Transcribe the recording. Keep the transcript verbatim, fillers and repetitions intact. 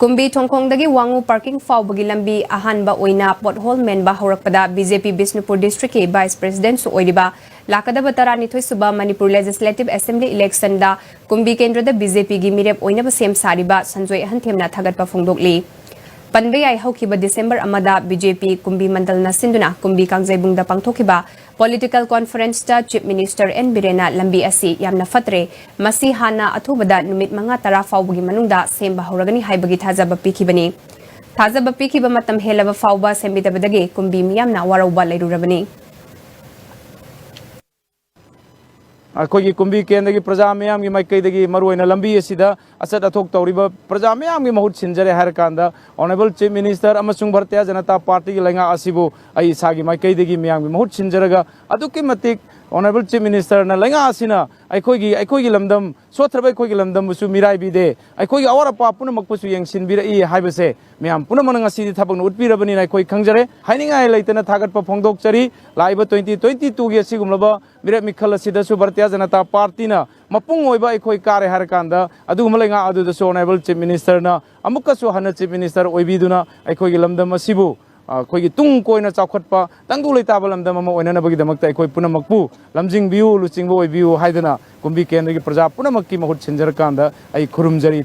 ꯀꯨꯝꯕꯤ ꯊꯣꯡꯈꯣꯡꯗꯒꯤ ꯋꯥꯉꯨ parking ꯐꯥꯎꯕꯒꯤ ꯂꯝꯕꯤ ꯑꯍꯥꯟꯕ ꯑꯣꯏꯅ ꯄꯣꯠꯍꯣꯜ ꯃꯦꯟꯕ ꯍꯧꯔꯛꯄꯗ ꯕꯤ ꯖꯦ ꯄꯤ ꯕꯤꯁꯅꯨꯄꯨꯔ ꯗꯤꯁꯇ꯭ꯔꯤꯛꯀꯤ ꯚꯥꯏꯁ ꯄ꯭ꯔꯦꯁꯤꯗꯦꯟꯠꯁꯨ ꯑꯣꯏꯔꯤꯕ ꯂꯥꯛꯀꯗꯕ ꯇꯔꯥꯅꯤꯊꯣꯏ ꯁꯨꯕ ꯃꯅꯤꯄꯨꯔ ꯂꯦꯖꯤꯁꯂꯦꯇꯤꯚ ꯑꯦꯁꯦꯝꯕ꯭ꯂꯤ ꯏꯂꯦꯛꯁꯟꯗ ꯀꯨꯝꯕꯤ ꯀꯦꯟꯗ꯭ꯔꯗ ꯕꯤ ꯖꯦ ꯄꯤꯒꯤ ꯃꯤꯔꯦꯞ ꯑꯣꯏꯅꯕ ꯁꯦꯝ ꯁꯥꯔꯤꯕ ꯁꯟꯖꯣꯏ ꯑꯍꯟꯊꯦꯝꯅ ꯊꯥꯒꯠꯄ ꯐꯣꯡꯗꯣꯛꯂꯤ꯫ ꯄꯟꯕ ꯌꯥꯏ, ꯍꯧꯈꯤꯕ ꯗꯤꯁꯦꯝꯕꯔ ꯑꯃꯗ ꯕꯤ ꯖꯦ ꯄꯤ ꯀꯨꯝꯕꯤ ꯃꯟꯗꯜꯅ ꯁꯤꯟꯗꯨꯅ ꯀꯨꯝꯕꯤ ꯀꯥꯡꯖꯩꯕꯨꯡꯗ ꯄꯥꯡꯊꯣꯛꯈꯤꯕ ꯄꯣꯂꯤꯇꯤꯀꯦꯜ ꯀꯣꯟꯐꯔꯦꯟꯁꯇ ꯆꯤꯐ ꯃꯤꯅꯤꯁꯇꯔ ꯑꯦꯟ ꯕꯤꯔꯦꯟꯅ ꯂꯝꯕꯤ ꯑꯁꯤ ꯌꯥꯝꯅ ꯐꯠꯇ꯭ꯔꯦ, ꯃꯁꯤ ꯍꯥꯟꯅ ꯑꯊꯨꯕꯗ ꯅꯨꯃꯤꯠ ꯃꯉꯥ ꯇꯔꯥ ꯐꯥꯎꯕꯒꯤ ꯃꯅꯨꯡꯗ ꯁꯦꯝꯕ ꯍꯧꯔꯒꯅꯤ ꯍꯥꯏꯕꯒꯤ ꯊꯥꯖꯕ ꯄꯤꯈꯤꯕꯅꯤ꯫ ꯊꯥꯖꯕ ꯄꯤꯈꯤꯕ ꯃꯇꯝ ꯍꯦꯜꯂꯕ ꯐꯥꯎꯕ ꯁꯦꯝꯕꯤꯗꯕꯗꯒꯤ ꯀꯨꯝꯕꯤ ꯃꯤꯌꯥꯝꯅ ꯋꯥꯔꯧꯕ ꯂꯩꯔꯨꯔꯕꯅꯤ꯫ ꯑꯩꯈꯣꯏꯒꯤ ꯀꯨꯝꯕꯤ ꯀꯦꯟꯗ꯭ꯔꯒꯤ ꯄ꯭ꯔꯖꯥ ꯃꯤꯌꯥꯝꯒꯤ ꯃꯥꯏꯀꯩꯗꯒꯤ ꯃꯔꯨꯑꯣꯏꯅ ꯂꯝꯕꯤ ꯑꯁꯤꯗ ꯑꯆꯠ ꯑꯊꯣꯛ ꯇꯧꯔꯤꯕ ꯄ꯭ꯔꯖꯥ ꯃꯤꯌꯥꯝꯒꯤ ꯃꯍꯨꯠ ꯁꯤꯟꯖꯔꯦ ꯍꯥꯏꯔꯀꯥꯟꯗ Honourable Chief Minister ꯑꯃꯁꯨꯡ ꯚꯥꯔꯇꯤꯌ ꯖꯅꯇꯥ ꯄꯥꯔꯇꯤꯒꯤ ꯂꯩꯉꯥꯛ ꯑꯁꯤꯕꯨ ꯑꯩ ꯏꯁꯥꯒꯤ ꯃꯥꯏꯀꯩꯗꯒꯤ ꯃꯤꯌꯥꯝꯒꯤ ꯃꯍꯨꯠ ꯁꯤꯟꯖꯔꯒ ꯑꯗꯨꯛꯀꯤ ꯃꯇꯤꯛ Honourable Chief Ministerꯅ ꯂꯩꯉꯥꯛ ꯑꯁꯤꯅ ꯑꯩꯈꯣꯏꯒꯤ ꯑꯩꯈꯣꯏꯒꯤ ꯂꯝꯗꯝ ꯁꯣꯠꯊ꯭ꯔꯕ ꯑꯩꯈꯣꯏꯒꯤ ꯂꯝꯗꯝꯕꯨꯁꯨ ꯃꯤꯔꯥꯏꯕꯤꯗꯦ, ꯑꯩꯈꯣꯏꯒꯤ ꯑꯋꯥꯠ ꯑꯄꯥ ꯄꯨꯝꯅꯃꯛꯄꯨꯁꯨ ꯌꯦꯡꯁꯤꯟꯕꯤꯔꯛꯏ ꯍꯥꯏꯕꯁꯦ ꯃꯌꯥꯝ ꯄꯨꯝꯅꯃꯛꯅ ꯉꯁꯤꯗꯤ ꯊꯕꯛꯅ ꯎꯠꯄꯤꯔꯕꯅꯤꯅ ꯑꯩꯈꯣꯏ ꯈꯪꯖꯔꯦ꯫ ꯍꯥꯏꯅꯤꯡꯉꯥꯏ ꯂꯩꯇꯅ ꯊꯥꯒꯠꯄ ꯐꯣꯡꯗꯣꯛꯆꯔꯤ꯫ ꯂꯥꯛꯏꯕ twenty twenty twoꯒꯤ ꯑꯁꯤꯒꯨꯝꯂꯕ ꯃꯤꯔꯦꯞ ꯃꯤꯈꯜ ꯑꯁꯤꯗꯁꯨ ꯚꯥꯔꯇꯤꯌ ꯖꯅꯇꯥ ꯄꯥꯔꯇꯤꯅ ꯃꯄꯨꯡ ꯑꯣꯏꯕ ꯑꯩꯈꯣꯏ ꯀꯥꯔꯦ ꯍꯥꯏꯔꯀꯥꯟꯗ ꯑꯗꯨꯒꯨꯝꯕ ꯂꯩꯉꯥꯛ ꯑꯗꯨꯗꯁꯨ Honourable Chief Ministerꯅ ꯑꯃꯨꯛꯀꯁꯨ ꯍꯟꯅ Chief Minister ꯑꯣꯏꯕꯤꯗꯨꯅ ꯑꯩꯈꯣꯏꯒꯤ ꯂꯝꯗꯝ ꯑꯁꯤꯕꯨ ꯑꯩꯈꯣꯏꯒꯤ ꯇꯨꯡ ꯀꯣꯏꯅ ꯆꯥꯎꯈꯠꯄ ꯇꯪꯗꯨ ꯂꯩꯇꯥꯕ ꯂꯝꯗꯝ ꯑꯃ ꯑꯣꯏꯅꯅꯕꯒꯤꯗꯃꯛꯇ ꯑꯩꯈꯣꯏ ꯄꯨꯝꯅꯃꯛꯄꯨ ꯂꯝꯖꯤꯡꯕꯤꯌꯨ, ꯂꯨꯆꯤꯡꯕ ꯑꯣꯏꯕꯤꯌꯨ ꯍꯥꯏꯗꯨꯅ ꯀꯨꯝꯕꯤ ꯀꯦꯟꯗ꯭ꯔꯒꯤ ꯄ꯭ꯔꯖꯥ ꯄꯨꯝꯅꯃꯛꯀꯤ ꯃꯍꯨꯠ ꯁꯤꯟꯖꯔꯀꯥꯟꯗ ꯑꯩ ꯈꯨꯔꯨꯝꯖꯔꯤ꯫